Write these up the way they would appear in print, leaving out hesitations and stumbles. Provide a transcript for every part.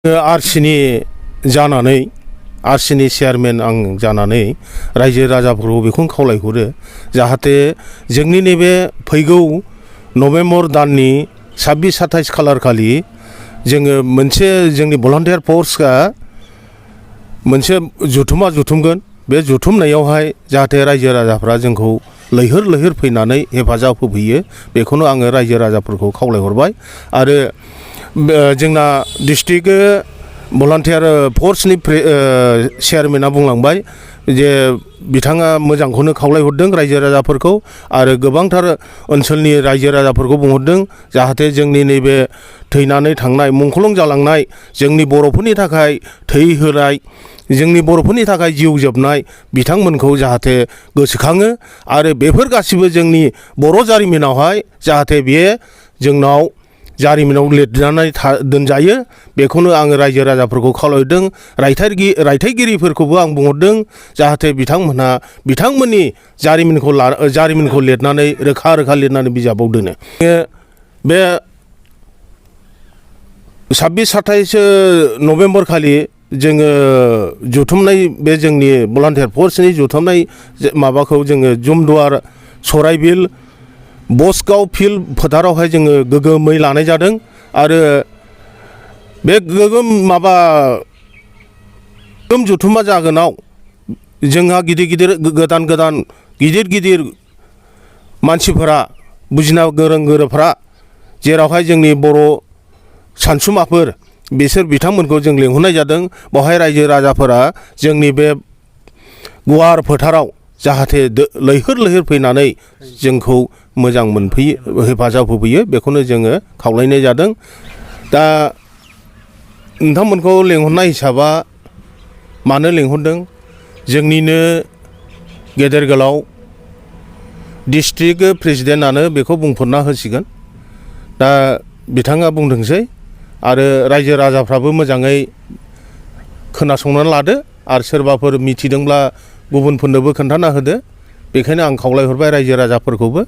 आरसिनि जानानै आरसिनि चेयारमेन आं जानानै रायजो राजाफोरखौ बेखौनो खावलायहरो जाहाथे जोंनि नैबे फैगौ नभेम्बर दाननि 26-27 खालार खालि जोङो मोनसे जोंनि भलान्टियार फर्सआ मोनसे जुथुमगोन। बे जुथुमनायावहाय जाहाथे रायजो राजाफ्रा जोंखौ लैहोर लैहोर फैनानै हेफाजाब होफैयो बेखौनो आङो रायजो राजाफोरखौ खावलायहरबाय। आरो जोंना डिस्ट्रिक्ट भलान्टियार फर्सनि चेयारमेना बुंलांबाय जे बिथाङा मोजांखौनो खावलायहरदों रायजो राजाफोरखौ आरो गोबांथार ओनसोलनि रायजो राजाफोरखौ बुंहरदों जाहाथे जोंनि नैबे थैनानै थांनाय मुंख्लं जालांनाय जोंनि बर'फोरनि थाखाय थै होनाय जोंनि बर'फोरनि थाखाय जिउ जोबनाय बिथांमोनखौ जाहाथे गोसोखाङो आरो बेफोर गासिबो जोंनि बर' जारिमिनावहाय जाहाथे बेयो जोंनाव जारिमिनाव लिरनानै दोनजायो बेखौनो आङो रायजो राजाफोरखौ खावलायदों। रायथाइगिरिफोरखौबो आं बुंहरदों जाहाथे बिथांमोनहा बिथांमोननि जारिमिनखौ लिरनानै रोखा लिरनानै बिजाबाव दोनो। बे 26-27 नभेम्बर खालि जोङो जुथुमनाय बे जोंनि भलान्टियार फर्सनि जुथुमनाय माबाखौ जोङो जुमदुवार सराइबिल बसगाव फिल्ड फोथारावहाय जोङो गोगोमै लानाय जादों। आरो बे गोगोम जुथुमा जागोनाव जोंहा गिदिर गिदिर मानसिफोरा बुजिना गोरोंफोरा जेरावहाय जोंनि बर' सानसुमाफोर बिसोर बिथांमोनखौ जों लिंहरनाय जादों। बेवहाय रायजो राजाफोरा जोंनि बे गुवार फोथाराव जाहाथे लैहोर लैहोर फैनानै जोंखौ मोजां मोनफैयो हेफाजाब होफैयो बेखौनो जोङो खावलायनाय जादों। दा नोंथांमोनखौ लेंहरनाय हिसाबा मानो लेंहरदों जोंनिनो गेदेर गोलाव डिस्ट्रिक्ट प्रेसिडेन्टआनो बेखौ बुंफोरना होसिगोन। दा बिथाङा बुंदोंसै आरो रायजो राजाफ्राबो मोजाङै खोनासंनानै लादो आरो सोरबाफोर मिथिदोंब्ला गुबुनफोरनोबो खोन्थाना होदो बेखायनो आं खावलायहरबाय रायजो राजाफोरखौबो।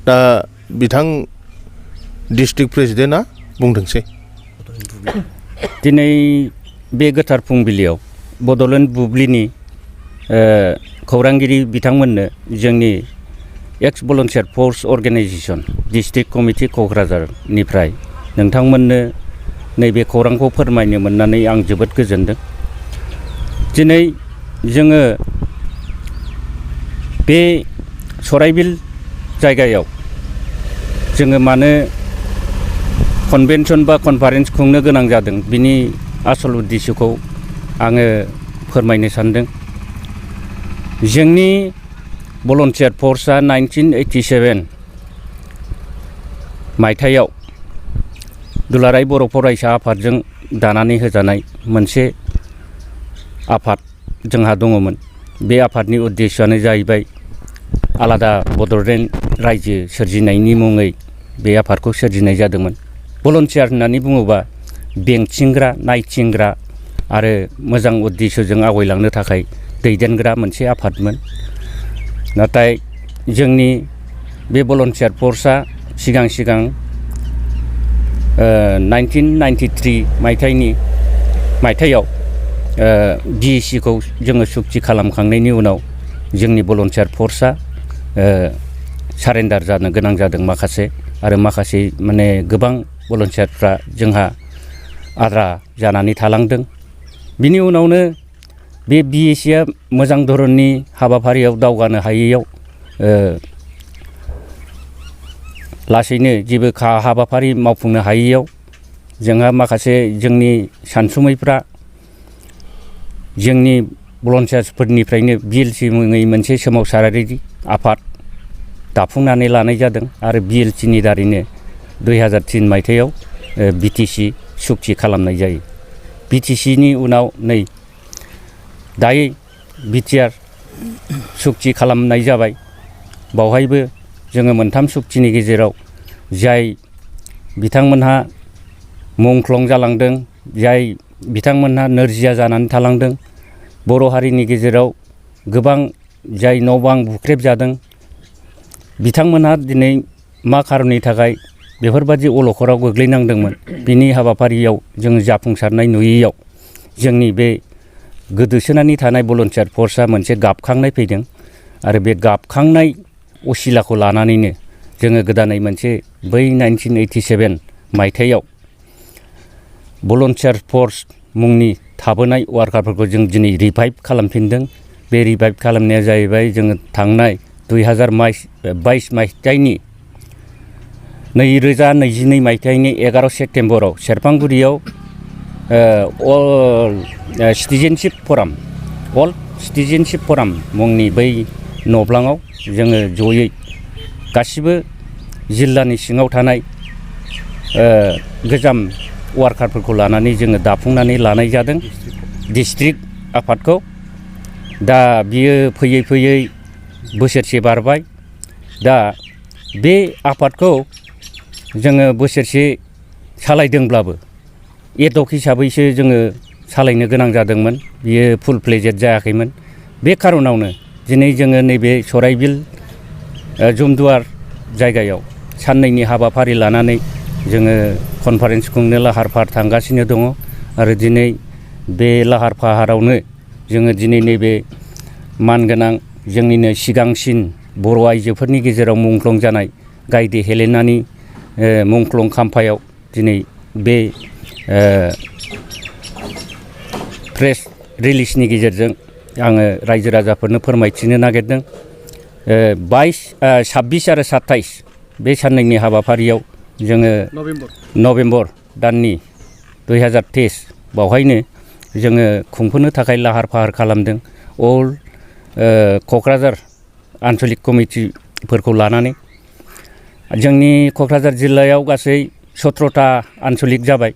दा बिथां डिस्ट्रिक्ट प्रेसिडेन्टआ बुंदोंसै। दिनै बे गोथार फुंबिलियाव बड'लेण्ड बुब्लिनि खौरांगिरि बिथांमोननो जोंनि एक्स भलन्टियार फर्स अर्गेनाइजेसन डिस्ट्रिक्ट कमिटि क'क्राझारनिफ्राय नोंथांमोननो नैबे खौरांखौ फोरमायनो मोननानै आं जोबोद गोजोनदों। दिनै जोङो बे सराइबिल जायगायाव जोङो मानो कनभेनसन बा कनफारेन्स खुंनो गोनां जादों बिनि आसल उद्देश्यखौ आङो फोरमायनो सानदों। जोंनि भलन्टियार फर्सआ 1987 मायथाइयाव दुलाराय बर' फरायसा आफादजों दानानै होजानाय मोनसे आफाद जोंहा दङमोन। बे आफादनि उद्देश्यआनो जाहैबाय आलादा बड'लेण्ड रायजो सोरजिनायनि मुङै बे आफादखौ सोरजिनाय जादोंमोन। भलन्टियार होननानै बुङोबा बेंथिंग्रा नायथिंग्रा आरो मोजां उद्देश्यजों आवगायलांनो थाखाय दैदेनग्रा मोनसे आफादमोन। नाथाय जोंनि बे भलन्टियार फर्सआ सिगां 1993 मायथाइयाव DEC-खौ जोङो सुक्ति खालामखांनायनि उनाव जोंनि भलन्टियार फर्सआ सारेन्डार जानो गोनां जादों माखासे माने गोबां भलन्टियारफ्रा जोंहा आद्रा जानानै थालांदों। बिनि उनावनो बे BEC-आ मोजां धरननि हाबाफारियाव दावगानो हायैयाव लासैनो जेबो हाबाफारि मावफुंनो हायैयाव जोंहा माखासे जोंनि सानसुमैफ्रा जोंनि भलन्टियार्सफोरनिफ्रायनो BLC मुङै मोनसे सोमावसारारि आफाद दाफुंनानै लानाय जादों आरो BLC-नि दारैनो 2003 मायथाइयाव BTC सुक्ति खालामनाय जायो। BTC-नि उनाव नै दायो BTR सुक्ति खालामनाय जाबाय। बावहायबो जोङो मोनथाम सुक्तिनि गेजेराव जाय बिथांमोनहा मुंख्लं जालांदों जाय बिथांमोनहा नोरजिया जानानै थालांदों बर' हारिनि गेजेराव गोबां जाय न' बां बुख्रेब जादों बिथांमोनहा दिनै मा खारननि थाखाय बेफोरबादि अलखदाव गोग्लैनांदोंमोन बिनि हाबाफारियाव जों जाफुंसारनाय नुयैयाव जोंनि बे गोदोसोनानै थानाय भलन्टियार फर्सआ मोनसे गाबखांनाय फैदों आरो बे गाबखांनाय असिलाखौ लानानैनो जोङो गोदानै मोनसे बै 1987 मायथाइयाव भलन्टियार फर्स मुंनि थाबोनाय वार्कारफोरखौ जों दिनै रिभाइभ खालामफिनदों। बे रिभाइभ खालामनाया जाहैबाय जोङो थांनाय 2022 मायथाइनि 2022 मायथाइनि 11 सेप्तेम्बराव सेरफांगुरियाव अल सिटिजेनशिप फराम मुंनि बै नब्लाङाव जोङो जयै गासिबो जिल्लानि सिङाव थानाय गोजाम वार्कारफोरखौ लानानै जोङो दाफुंनानै लानाय जादों डिस्ट्रिक्ट आफादखौ। दा बियो फैयै फैयै बोसोरसे बारबाय। दा बे आफादखौ जोङो बोसोरसे सालायदोंब्लाबो एडहक हिसाबैसो जोङो सालायनो गोनां जादोंमोन। बियो फुल फ्लेजेड जायाखैमोन। बे खार'नावनो दिनै जोङो नैबे सराइबिल जमदुवार जायगायाव साननैनि हाबाफारि लानानै जोङो कनफारेन्स खुंनो लाहार फाहार थांगासिनो दङ आरो दिनै बे लाहार फाहारावनो जोङो दिनै नैबे मानगोनां जोंनिनो सिगांसिन बर' आइजोफोरनि गेजेराव मुंख्लं जानाय गायदे हेलेनानि मुंख्लं खाम्फायाव दिनै बे प्रेस रिलिजनि गेजेरजों आङो रायजो राजाफोरनो फोरमायथिनो नागिरदों। 26 आरो 27 बे साननैनि हाबाफारियाव जोङो नभेम्बर दाननि 2023 बावहायनो जोङो खुंफुंनो थाखाय लाहार फाहार खालामदों। अल क'क्राझार आन्सलिक कमिटिफोरखौ लानानै जोंनि क'क्राझार जिल्लायाव गासै 17था आन्सलिक जाबाय।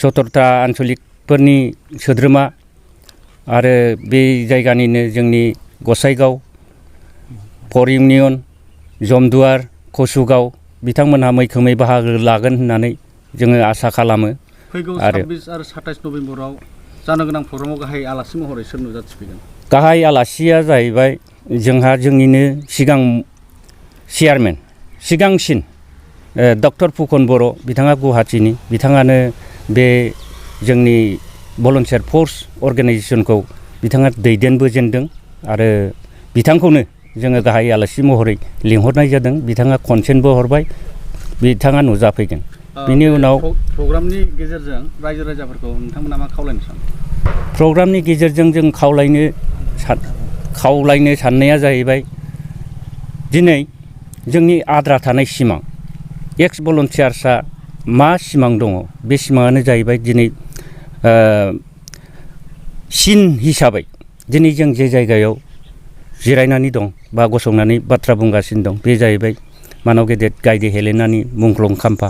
17था आन्सलिकफोरनि सोद्रोमा आरो बे जायगानिनो जोंनि गसाइगाव, फर इउनियन, जमदुवार, कसुगाव बिथांमोनहा मैखोमै बाहागो लागोन होननानै जोङो आसा खालामो। फैगौ 26 आरो 27 नभेम्बराव जानो गोनां प्रग्रामाव गाहाय आलासि महरै सोर नुजाथिफैगोन? गाहाय आलासिया जाहैबाय जोंहा जोंनिनो चेयारमेन सिगांसिन डक्टर फुकन बर' बिथाङा गुवाहाटीनि। बिथाङानो बे जोंनि भलन्टियार फर्स अर्गानाइजेसनखौ बिथाङा दैदेनबोजेनदों आरो बिथांखौनो जोङो गाहाय आलासि महरै लिंहरनाय जादों। बिथाङा कनसेन्टबो हरबाय, बिथाङा नुजाफैगोन। बिनि उनाव प्रग्रामनि गेजेरजों रायजो राजाफोरखौ नोंथांमोना मा खावलायनो सानो? प्रग्रामनि गेजेरजों जों खावलायनो साननाया जाहैबाय दिनै जोंनि आद्रा थानाय सिमां एक्स भलन्टियार्सआ मा सिमां दङ बे सिमाङानो जाहैबाय दिनै सिन हिसाबै दिनै जों जे जायगायाव जिरायनानै दं बा गसंनानै बाथ्रा बुंगासिनो दं बे जाहैबाय मानाव गेदेर गायदे हेलेनानि मुंख्लं खाम्फा।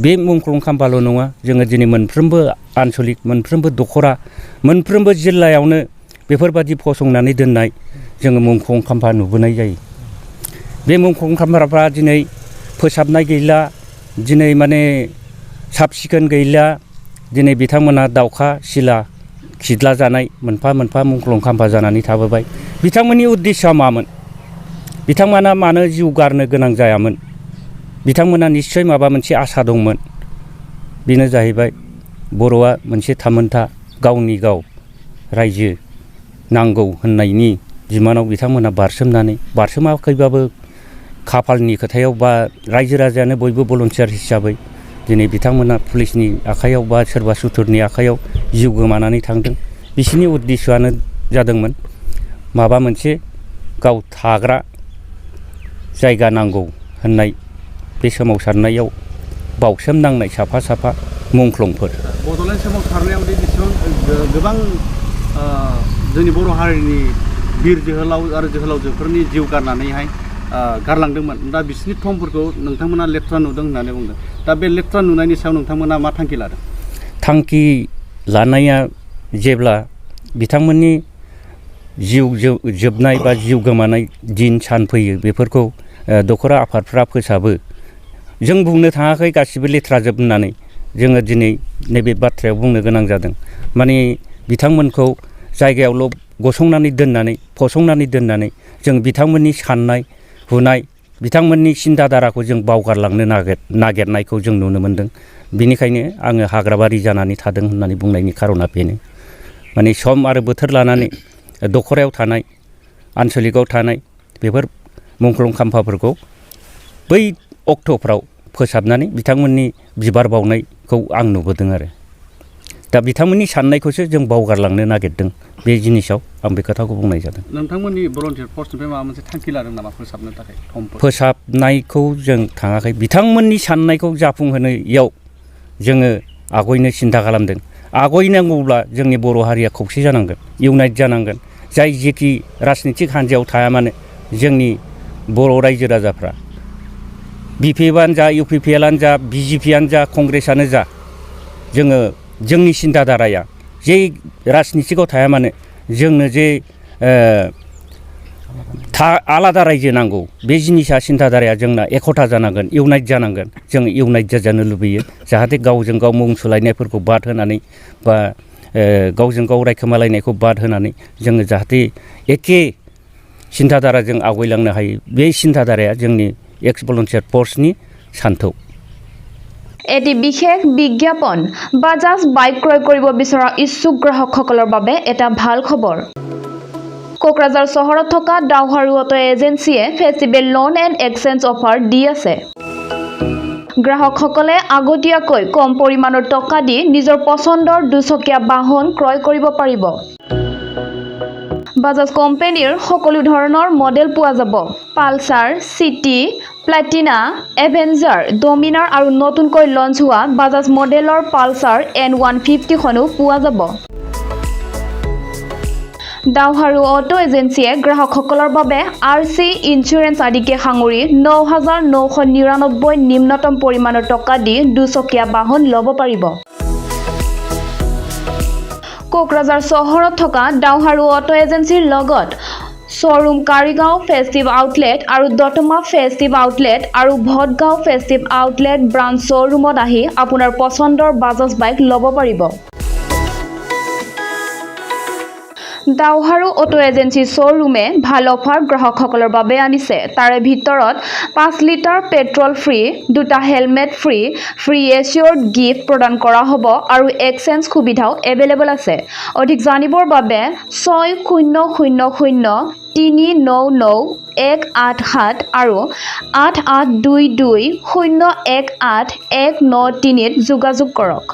बे मुंख्लं खाम्फाल' नङा, जोङो दिनै मोनफ्रोमबो आन्सलिक, मोनफ्रोमबो दख'रा, मोनफ्रोमबो जिल्लायावनो बेफोरबादि फसंनानै दोननाय जोङो मुंख्लं खाम्फा नुबोनाय जायो। बे मुंख्लं खाम्फाफ्रा दिनै फोसाबनाय गैला, दिनै माने साब सिखोन गैला। दिनै बिथांमोना दाउखा सिला खिदला जानाय मोनफा मोनफा मुंख्लं खाम्फा जानानै थाबोबाय। बिथांमोननि उद्देश्यआ मामोन? बिथांमोना मानो जिउ गारनो गोनां जायामोन? बिथांमोना निस्सय माबा मोनसे आसा दंमोन। बेनो जाहैबाय बर'आ मोनसे थामोनथा गावनि गाव रायजो नांगौ होननायनि बिमानाव बिथांमोना बारसोमाखैबाबो खाफालनि खोथायाव बा रायजो राजायानो बयबो भलन्टियार हिसाबै दिनै बिथांमोना पुलिसनि आखायाव बा सोरबा सुथुरनि आखायाव जिउ गोमानानै थांदों। बिसोरनि उद्देश्यआनो जादोंमोन माबा मोनसे गाव थाग्रा जायगा नांगौ होननाय बे सोमावसारनायाव बावसोमनांनाय साफा साफा मुंख्लंफोर। बड'लेण्ड सोमावसारनायाव बेसेबां गोबां जोंनि बर' हारिनि बिर जोहोलाव आरो जोहोलावजोफोरनि जिउ गारनानैहाय गारलांदोंमोन। दा बिसोरनि थंफोरखौ नोंथांमोना लेथ्रा नुदों होननानै बुंदों। दा बे लेथ्रा नुनायनि सायाव नोंथांमोना मा थांखि लादों? थांखि लानाया जेब्ला बिथांमोननि जिउ जोबनाय बा जिउ गोमानाय दिन सान फैयो, बेफोरखौ दख'रा आफादफ्रा फोसाबो। जों बुंनो थाङाखै गासिबो लेथ्राजोब होननानै, जोङो दिनै नैबे बाथ्रायाव बुंनो गोनां जादों। माने बिथांमोनखौ जायगायावल' गसंनानै दोननानै फसंनानै दोननानै जों बिथांमोननि साननाय हुनाय बिथांमोननि सिन्थाधाराखौ जों बावगारलांनो नागिरनायखौ जों नुनो मोन्दों। बिनिखायनो आङो हाग्राबारि जानानै थादों होननानै बुंनायनि खारना बेनो माने सम आरो बोथोर लानानै दखरायाव थानाय आन्सलिकआव थानाय बेफोर मुंख्लं खाम्फाफोरखौ बै अक्ट'फ्राव फोसाबनानै बिथांमोननि बिबार बावनायखौ आं नुबोदों आरो दा बिथांमोननि साननायखौसो जों बावगारलांनो नागिरदों बे जिनिसाव आं बे खोथाखौ बुंनाय जादों। नोंथांमोननि भलन्टियार फर्सनिफ्राय माबा मोनसे थांखि लादों नामा फोसाबनो थाखाय थमफोर? फोसाबनायखौ जों थाङाखै बिथांमोननि साननायखौ जाफुंहोनायाव जोङो आगयनो सिन्था खालामदों। आगयनांगौब्ला जोंनि बर' हारिया खौसे जानांगोन, इउनाइट जानांगोन। जाय जेखि राजनितिक हान्जायाव थाया मानो जोंनि बर' रायजो राजाफ्रा बिपिएफआनो जा इउपिपिएलआनो जा बिजेपिआनो जा कंग्रेसआनो जा जोङो जोंनि सिन्थाधाराया जे राजनितिकआव थाया मानो जोंनो जे आलादा रायजो नांगौ बे जिनिसा सिन्थाधाराया जोंना एकता जानांगोन, इउनाइट जानांगोन। जों इउनाइट जाजानो लुबैयो जाहाथे गावजों गाव मुं सोलायनायफोरखौ बाद होनानै बा गावजों गाव रायखोमालायनायखौ बाद होनानै जोङो जाहाथे एखे सिन्थाधाराजों आवगायलांनो हायो। बे सिन्थाधाराया जोंनि एक्स भलन्टियार फर्सनि सान्थौ। এটি বিশেষ বিজ্ঞাপন বাজাজ বাইক ক্ৰয় কৰিব বিচৰা ইচ্ছুক গ্ৰাহকসকলৰ বাবে এটা ভাল খবৰ। কোকৰাঝাৰ চহৰত থকা ডাউহাৰু অটো এজেন্সিয়ে festival loan and exchange offer দি আছে। গ্ৰাহকসকলে আগতীয়াকৈ কম পৰিমাণৰ টকা দি নিজৰ পচন্দৰ দুচকীয়া বাহন ক্ৰয় কৰিব পাৰিব। বাজাজ কোম্পানীৰ সকলো ধৰণৰ মডেল পোৱা যাব। Pulsar, city, Platina, avenger, Dominar আৰু নতুনকৈ লঞ্চ হোৱা বাজাজ মডেলৰ পালচাৰ N150 খনো পোৱা যাব। ডাউহাৰু অটো এজেন্সিয়ে গ্ৰাহকসকলৰ বাবে RC ইঞ্চুৰেঞ্চ আদিকে সাঙুৰি 9,999 নিম্নতম পৰিমাণৰ টকা দি দুচকীয়া বাহন ল'ব পাৰিব। কোকৰাঝাৰ চহৰত থকা ডাউহাৰু অটো এজেন্সিৰ লগত শ্বৰুম কাৰিগাঁও ফেষ্টিভ আউটলেট আৰু দতমা ফেষ্টিভ আউটলেট আৰু ভটগাঁও ফেষ্টিভ আউটলেট ব্ৰাঞ্চ শ্বৰুমত আহি আপোনাৰ পচন্দৰ বাজাজ বাইক ল'ব পাৰিব। ডাউহাৰু অটো এজেন্সি শ্বৰুমে ভাল অফাৰ গ্ৰাহকসকলৰ বাবে আনিছে। তাৰে ভিতৰত 5 লিটাৰ পেট্ৰল ফ্ৰী, 2টা হেলমেট ফ্ৰী, ফ্ৰী এচিয়ৰ্ড গিফ্ট প্ৰদান কৰা হ'ব আৰু এক্সচেঞ্জ সুবিধাও এভেইলেবল আছে। অধিক জানিবৰ বাবে 6000399187 আৰু 8822018193 যোগাযোগ কৰক।